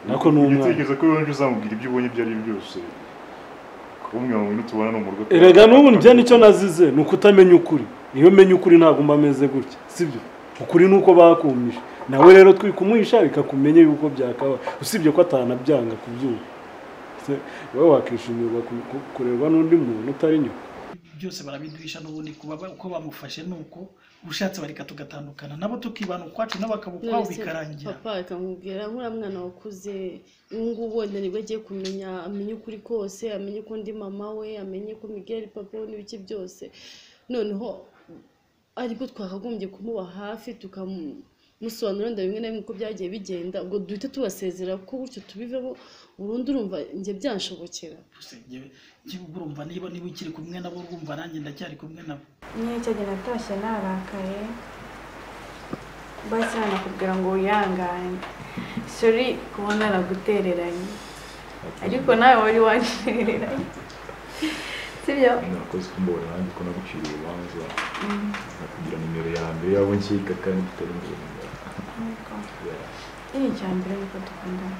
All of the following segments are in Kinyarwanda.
Nako ni umwana. Igitekerezo ko wanje uzamubwira ibyo ubonye ibyo ari byose. Kumwe mu bintu tubona no mu rugo. Erega n'ubu njye nicyo nazize ni ukutamenya ukuri. Iyo menye ukuri ntabwo mba meze gutya, sibyo? Ukuri nuko bakumisha. Nawe rero twikumuhisha bikakumenye yuko byakaba. Usibye ko atanabyanga kubyumva. Wowe wakishimirwa kurerwa n'undi muntu utari nyoko. Byose barabiduhisha n'ubundi kuba uko bamufashe nuko ushatse bareka tugatandukana nabo tukibana ukwacu n'abakabo kwabo bikarangira. Papa akamubwira nkura mwana wakuze ngubu wenda nibwo agiye kumenya amenye ukuri kose, amenye ko ndi mama we, amenye ko Miguel papa we n'ibiki byose. Noneho ariko twakagombye kumuba hafi tukamusobanurira wenda bimwe na bimwe uko byagiye bigenda, ubwo duhite tubasezera ko gutyo tubivemo burundu. Urumva njye byanshobokera. Urumva niba ukiri kumwe nabo, urumva nanjye ndacyari kumwe nabo. Nyine cyo gihe natashye narakaye, basi nakubwira ngo wihangane, sorry kubona nagutereranye, ariko nawe wari wantereranye, sibyo? Nakoze kumbona nanjye ko naguciriye urubanza, nakugira nimero ya mbere yabo nkika kandi tutari ngombwa. Ini icya mbere nuko dukundana.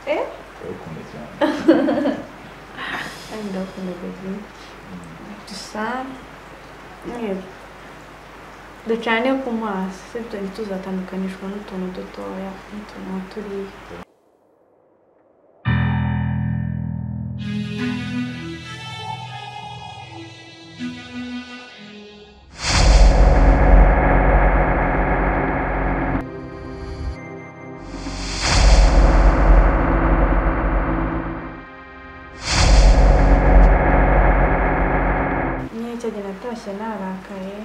Ndagukunda cyane. Kandi ndagukunda baby. Dusa ducane ku maso, sibyo? Ntituzatandukanishwa n'utuntu dutoya n'utuntu nka turiya. Natashye narakaye,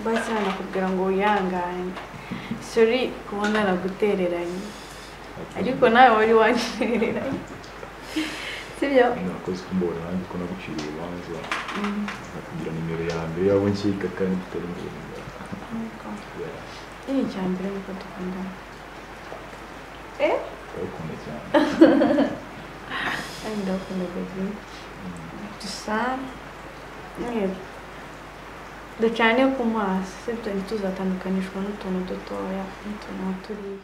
basi nakubwira ngo wihangane, sorry kubona nagutereranye, ariko nawe wari wantereranye, sibyo? Nakoze kumbona nanjye ko naguciriye urubanza, nakugira nimero ya mbere yabo nkika kandi tutari ngombwa. Ini icya mbere nuko dukundana. Ndagukunda cyane. Kandi ndagukunda baby. Dusa ducane ku maso, sibyo? Ntituzatandukanishwa n'utuntu dutoya n'utuntu nka turiya.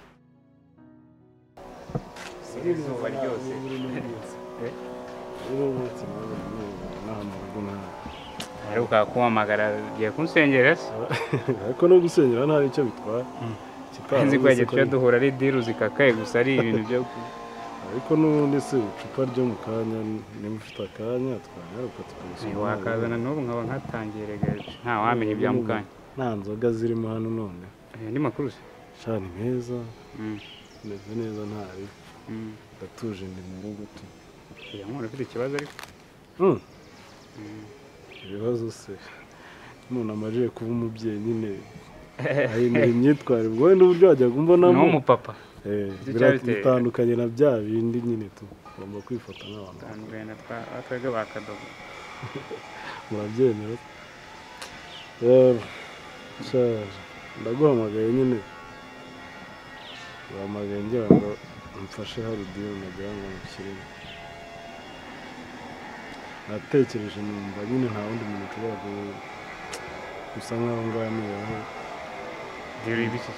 Izuba ryose. Aheruka kumpamagara agiye kunsengera se? Ariko no gusengera nta icyo bitwara. Nzi ko yagiye tujya duhura ari diru zikakaye gusa ari ibintu byo. Ariko n'ubundi se icupa ryo mu kanya nimba ufite akanya twanyaruka tukabisoma. Wakazana n'ubu nkaba nkatangiye rega nta wamenya ibya mu kanya. Nta nzoga zirimo hano none. Andi makuru se? Sha ni meza. Meze neza ntari. Ndatuje ndi mu rugo tu. Ya mwana ufite ikibazo ariko? Ibibazo se umuntu amajije kuba umubyeyi nyine ahindura imyitwarire ubwo wenda uburyo wajyaga umbonamo. Ni umupapa. Bitandukanye na bya bindi nyine tugomba kwifata nk'abantu. Bitandukanye na twebwe ba Kadogo. Murabyemera? Ndaguhamagaye nyine, guhamagaye ngira ngo mfashe hari deal nagira ngo mushyiremo. Natekereje numva nyine nta wundi muntu ushobora gusa nk'aho nganiraho. Deal y'ibiki?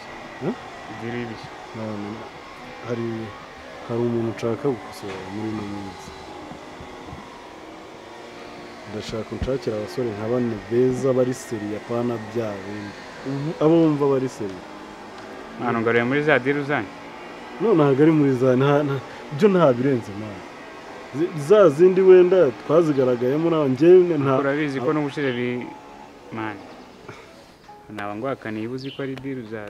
Deal y'ibiki? Hari umuntu nshaka gukosora muri ino minsi. Ndashaka nshakira abasore nka bane beza bari seriye, apana bya bindi. Abo bumva bari seriye. Mwana ngaruye muri za deal zanyu? No, ntabwo ari muri za byo nta birenze mwana. Za zindi wenda twazigaragayemo nawe njye nta. Urabizi ko n'ubushize bi mwana. Naba ngwakaniye uzi ko ari deal za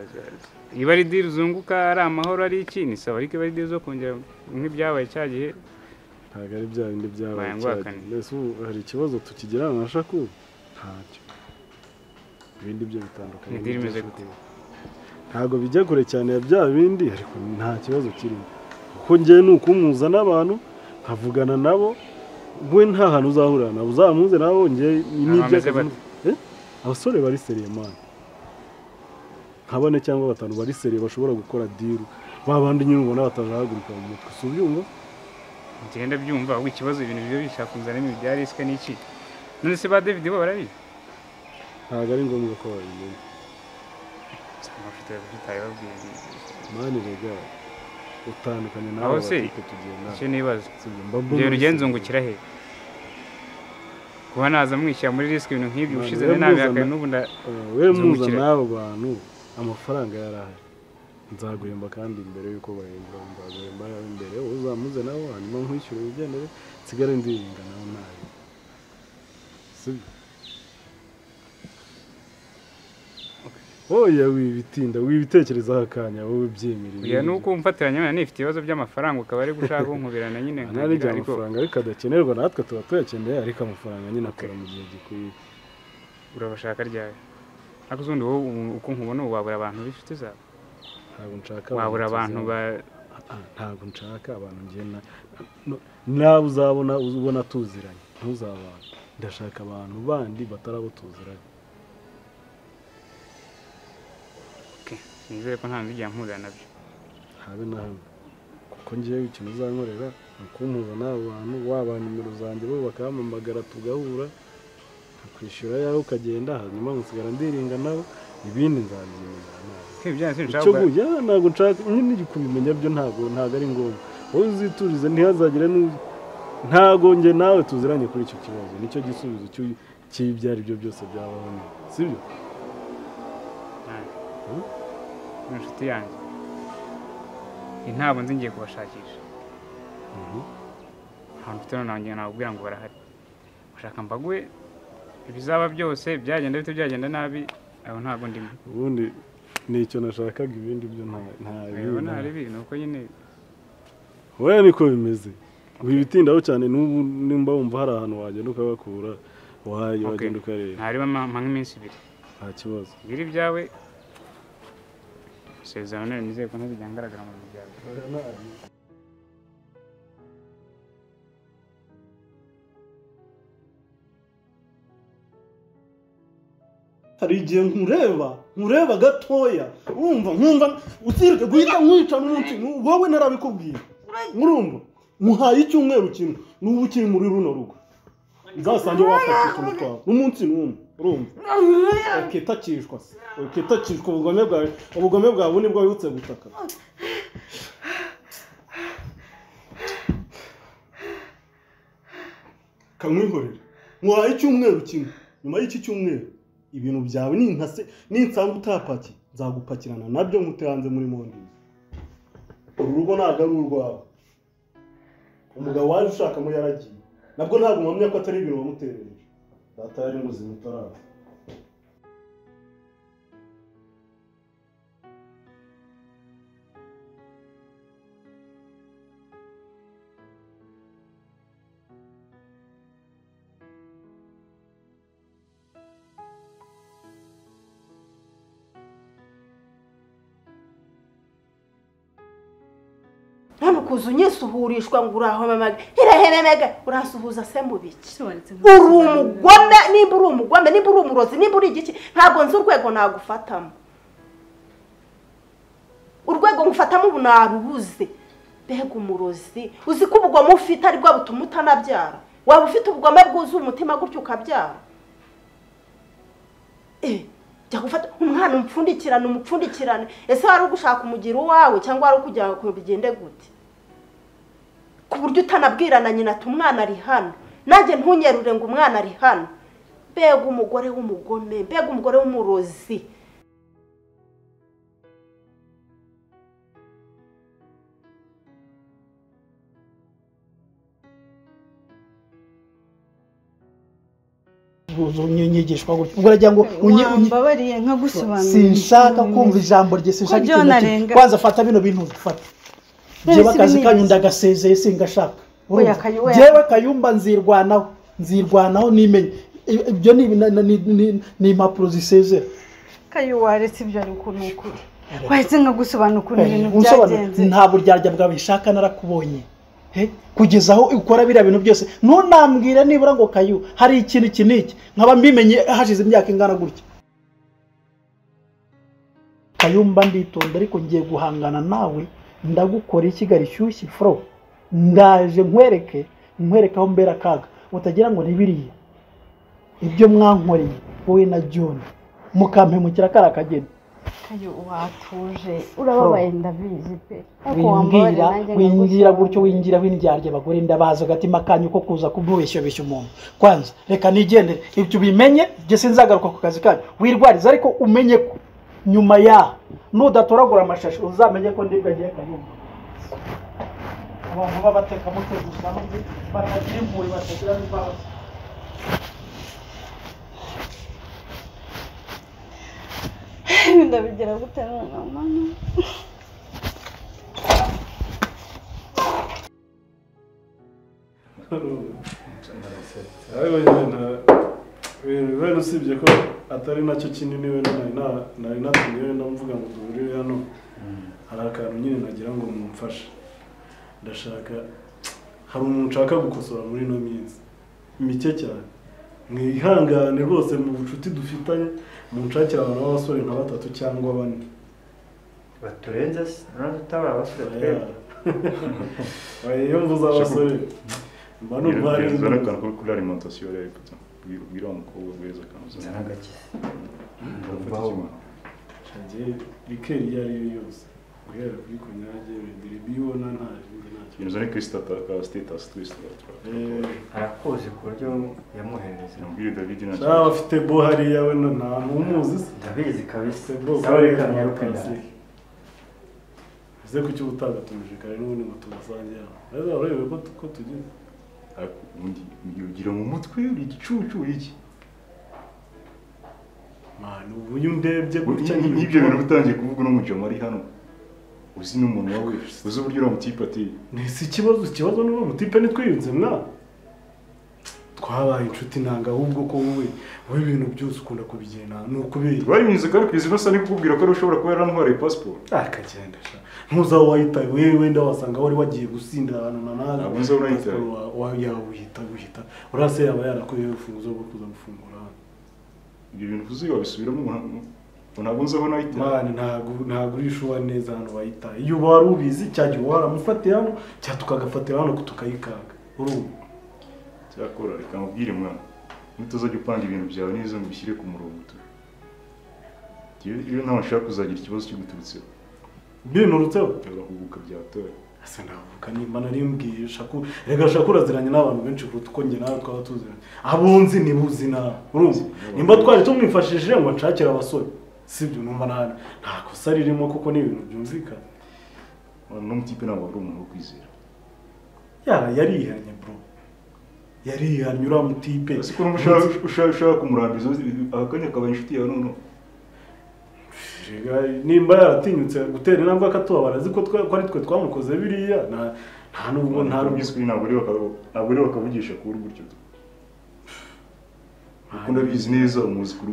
iba ari deal zunguka ari amahoro ari iki ni sawa, ariko iba ari deal zo kongera nk'ibyabaye cya gihe ntabwo ari bya bindi byabaye cya gihe. Mbese ubu hari ikibazo tukigirana na Shakur? Ntacyo. Ibindi byo bitandukanye. Ni deal imeze gute? Ntabwo bijya kure cyane ya bya bindi, ariko nta kibazo kirimo. Kuko njye ni ukumuza n'abantu nkavugana nabo, we nta hantu uzahurira nabo, uzamuze nabo njye n'ibyo. Abasore bari seriye man. Nka bane cyangwa batanu bari seriye bashobora gukora deal, ba bandi nyine ubona batazahaguruka mu mutwe, si ubyumva? Ngenda byumva ahubwo ikibazo ibintu byo bishaka kunzana ibintu bya risk n'iki. None se ba David bo barabizi? Ntabwo ari ngombwa ko babimenya. Ufite babwiye Mani rega utandukanye nawe bafite tugenda. Icyo nibaza. Ibyo rugenzungukira he? Kuba naza mwishyira muri risk ibintu nk'ibyo ushize nabihakaye n'ubu nda we muza n'abo bantu amafaranga yarahari. Nzaguhemba kandi imbere yuko bahembwa nzaguhemba imbere uzamuze nabo hanyuma nkwishyure ugendere nsigare ndiringa nawe nabi. Sibyo? Oya wibitinda wibitekerezaho akanya wowe byimirire. Oya nuko umfatiranye na nifite ibibazo by'amafaranga ukaba ari gushaka kunkubirana nyine nkagira ariko amafaranga ariko adakenerwa natwe tuba tuyakeneye ariko amafaranga nyine akora mu gihe gikwiye. Urabashaka ryari? Ariko uzundi wowe uko nkubona wabura abantu b'inshuti zawe. Ntabwo nshaka wabura abantu ba ntabwo nshaka abantu ngena nawe uzabona uzubona tuziranye ntuzabana. Ndashaka abantu bandi batarabo tuziranye. Nizere ko nta nzijya mpura nabyo. Habe na hamwe. Kuko ngiye ikintu uzankorera ukumpuza n'abo bantu waba nimero zanjye bo bakampamagara tugahura nkakwishyura yawe ukagenda hanyuma nsigara ndiringa nabo ibindi nzabyimenya nawe. Ntabwo nshaka nyine kubimenya byo ntabwo ari ngombwa. Wowe uziturize ntihazagire ntago nge nawe tuziranye kuri icyo kibazo nicyo gisubizo cy'ibyo ari byo byose byabaho sibyo? Inshuti yanjye ntabwo nzi ngiye kubashakisha nta mfite nanjye nakubwira ngo barahari bashaka mbaguhe ibizaba byose byagenda bite byagenda nabi aho ntabwo ndimo ubundi nicyo nashakaga ibindi byo nta bibi nuko nyine wowe niko bimeze wibitindaho cyane n'ubu nimba wumva hari ahantu wagenda ukabakura wagenda ukareba ntariba mpa nk'iminsi ibiri nta kibazo biri byawe isezerano nizeye ko ntazijya ngaragara mu bintu byawe. Hari igihe nkureba gatoya urumva nkumva utsirike guhita nkwica n'umunsi wowe narabikubwiye urumva muhaye icyumweru kimwe n'ubu ukiri muri runo rugo nzasange wafata utuntu twawe n'umunsi n'umwe urumva ukitakishwa se ukitakishwa ubugome bwawe nibwo wibutse gutaka. Kamwihorera muhaye icyumweru kimwe nyuma y'iki cyumweru ibintu byawe ninkase ninsanga utapaki nzagupakirana nabyo nkute hanze muri mondi. Uru rugo ntabwo ari urwawe. Umugabo waje ushakamo yaragiye nabwo ntabwo mpamya ko atari ibintu wamuterereje. Data yari muzima utaraza. None kuza unyisuhurishwa ngo urahomamaga irahememega uransuhuza se mu biki? Uri umugome nimba uri umugome nimba uri umurozi nimba uri igiki ntabwo nzi urwego nagufatamo. Urwego ngufatamo ubu narubuze. Mbega umurozi uzi ko ubugome ufite ari bwo butuma utanabyara. Waba ufite ubugome bwuzuye umutima gutyo ukabyara. Jya gufata umwana umupfundikirane ese wari ugushaka umugira uwawe cyangwa wari ukugira ngo bigende gute ku buryo utanabwirana nyina ati umwana ari hano nanjye ntunyerure ngo umwana ari hano. Mbega umugore w'umugome mbega umugore w'umurozi. Unyigishwa gutyo ubwo uragira ngo wambabariye nkagusobanurira. Sinshaka kumva ijambo rye sinshaka ikintu kwanza fata bino bintu ufata jewe akazi kanyu ndagasezeye singashaka jewe Kayumba nzirwanaho nimenye ibyo ni impapuro zisezera. Kayu waretse ibyo ariko nukuri wahise nkagusobanura ukuntu ibintu byagenze. Nta buryarya bwawe nshaka narakubonye kugeza aho ukora biriya bintu byose ntunambwire nibura ngo Kayu hari ikintu iki n'iki nkaba mbimenye hashize imyaka ingana gutya. Kayumba nditonda ariko ngiye guhangana nawe ndagukora ikigali shyushye fro ndaje nkwereke aho mbera akaga utagira ngo nibiriye ibyo mwankoreye wowe na John mukampemukira kari akageni. Kayo watuje urababaye ndabizi pe. Wingira wingira gutyo wingira windyarye abagore ndabaza gatima kanyu ko kuza kububeshyo umuntu. Kwanza reka nigendere ibyo bimenye je sinzagaruka ku kazi kanyu. Wirwariza ariko umenye ko nyuma ya nudatoragura amashashi uzamenye ko ndibwa agiye Kayumba. Abantu babateka mutwe gusa batagira impuhwe batagira n'imbabazi. Ndabigira gute mama? Wenda usibye ko atari nacyo kinini wenda nari natumye wenda mvuga ngo duhurire hano, hari akantu nyine nagira ngo mumfashe. Ndashaka hari umuntu nshaka gukosora muri ino minsi mike cyane, mwihangane rwose mu bucuti dufitanye, munshakira abantu b'abasore nka batatu cyangwa bane baturenze se utabara abasore twebwe. Iyo mvuze abasore mba numva ari akantu kuri alimentation rero putain ubwira wa mukobwa guheza akantu nagakize rikeri iyo ari yo yose guhera kuri konyage rediribi ubona nta ntacyo uzane kuri status twist arakoze ku buryo yamwoherereza. Nabwire David na cyangwa afite bo hariya we nta ntumuzi se ndabizi kabisa. Ese kuki utagatumije kare n'ubundi ngo tubasange hano? Rero urebe ko tugize ubundi ugira mu mutwe uri igicucu iki man ubu iyo ndebye gutya n'ibyo bintu utangiye kuvuga no mujama ari hano uzi n'umuntu wawe uzi uburyo uriya mutipe ateye. Nese ikibazo n'uwo mutipe nitwiyunze mwa twabaye inshuti nanga ahubwo ko wowe ibintu byose ukunda kubigena ni ukubera bari mwiza kandi kwizi basa ni kukubwira ko ushobora kuba yarantwariye passport akagenda sha ntuzaho wayitaye wewe wenda wasanga wari wagiye gusinda ahantu na nawe ntabwo nzaho nayitaye wayawuhita guhita urase yaba yarakuye urufunguzo rwo kuza gufungura hano. Ibyo bintu uvuze wabisubiramo ntabwo nzaho nayitaye man ntabwo urishuwa neza hano wayitaye. Iyo wari ubizi cyagiye waramufatiye hano cya tukagafatira hano tukayikaga urumva. Cyakora reka mubwire mwana nutazajya upanga ibintu byawe neza ngo ubishyire ku murongo tu. Iyo ntawe nshaka kuzagira ikibazo cy'uguturutseho binturutseho urahubuka byatoye. Ese ndahubuka nimba nari mbwiye Shaku rega Shaku uraziranye n'abantu benshi kuruta uko njye nawe twaba tuziranye, abunzi nibuzi nawe urumva. Nimba twari tumwifashishije ngo nshakire abasore sibyo numva nta kosa ririmo kuko ni ibintu byumvikana. Uno mutipe ntabwo ari umuntu wo kwizera. Yarihanye bro, yarihanye uriya mutipe. Ese ko ushaka kumurambiza akanya akaba inshuti yawe noneho nimba yaratinyutse gutera intambwe akatubabara azi ko ari twe twamukoze biriya nta nubwo nta rubyiskuri ntabwo ari bakavugisha kuri gutyo kuko ndabizi neza umuzi kuri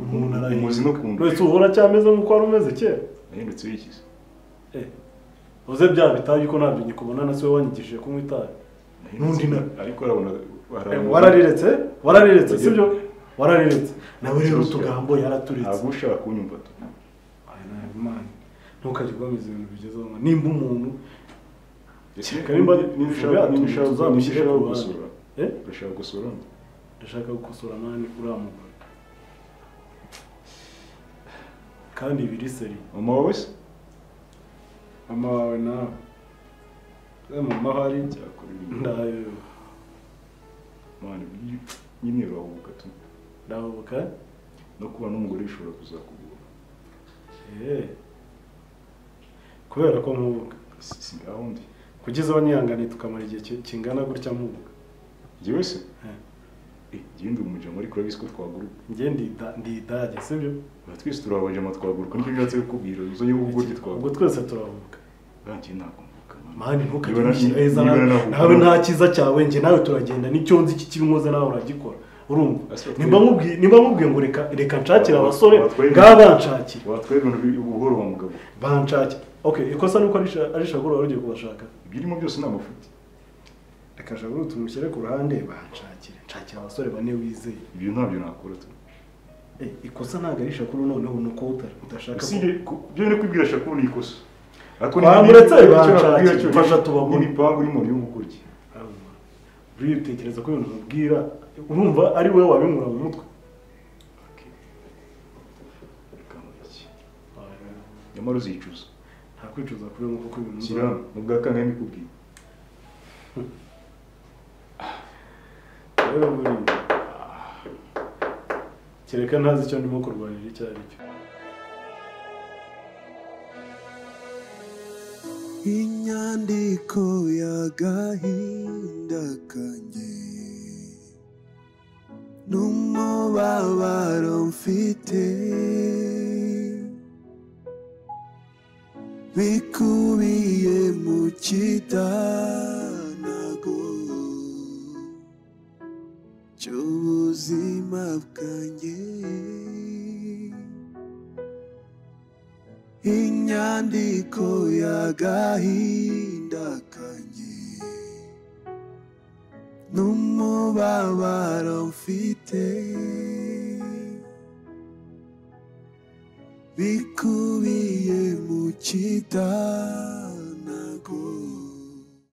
umuzi no kumva wese uhora cyameze nkuko wari umeze kera nahindutse yikize uze bya bitabi ko ntabyo nyikubona na se wanyigishije kunywa itabi n'undi na ariko arabona warariretse sibyo warariretse nawe rero utugambo yaraturetse ntabwo ushaka kunyumva tu man ntukajye ugomeza ibintu bigezeho nimba umuntu uzamushyire ku ruhande. Urashaka gukosora? Ndashaka gukosora mani uriya mugore kandi biri seri. Mama wawe se? Mama wawe nawe mama hari ndayo mani nyine urahubuka tu. Ndahubuka no kuba n'umugore bishobora kuzakugora kubera ko nkubuka ahundi kugeza abanyihanganiye tukamara igihe kingana gutya nkubuka. Njyewe se njyewe ndi umujama ariko urabizi ko twaguruka. Njye ndi idage sibyo? Twese turi abajama twaguruka nicyo nshatse kukubwira uzanye ubugoryi twaguruka. Ubwo twese turahubuka. Nanjye ntabwo mvuka mani ntukajye ushyira heza nawe nta cyiza cyawe njye nawe turagenda nicyo nzi iki kibi nkoze nawe uragikora urumva. Nimba nkubwiye ngo reka nshakire abasore ngaha banshakire watwaye ibintu buhoro wa mugabo banshakire. Okay ikosa nuko ari Shakuru wari ugiye kubashaka ibyo byose ni amafuti. Reka Shakuru tumushyire ku ruhande banshakire nshakire abasore bane wizeye. Ibyo ntabyo nakora tu. Ikosa ntabwo ari Shakuru noneho nuko udashaka ibyo ni kwibwira Shakuru ni ikosa ariko bamuretse banshakire mfasha tubabone n'imipangu y'umuntu y'ubugoryi. Buriya utekereza ko ibintu mubwira urumva ari wowe wabinkura mu mutwe. Nyamara uzicuza. Nta kwicuza kuri ngo kuko ibintu Shyira mu bwa kangahe mbikubwiye. Rero buriya kereka ntazi icyo ndimo kurwanira icyo ari cyo. Inyandiko y'agahinda kanjye n'umubabaro mfite bikubiye mu kidanago cy'ubuzima bwanjye. Inyandiko y'agahinda kanjye n'umubabaro mfite bikubiye mu kidanago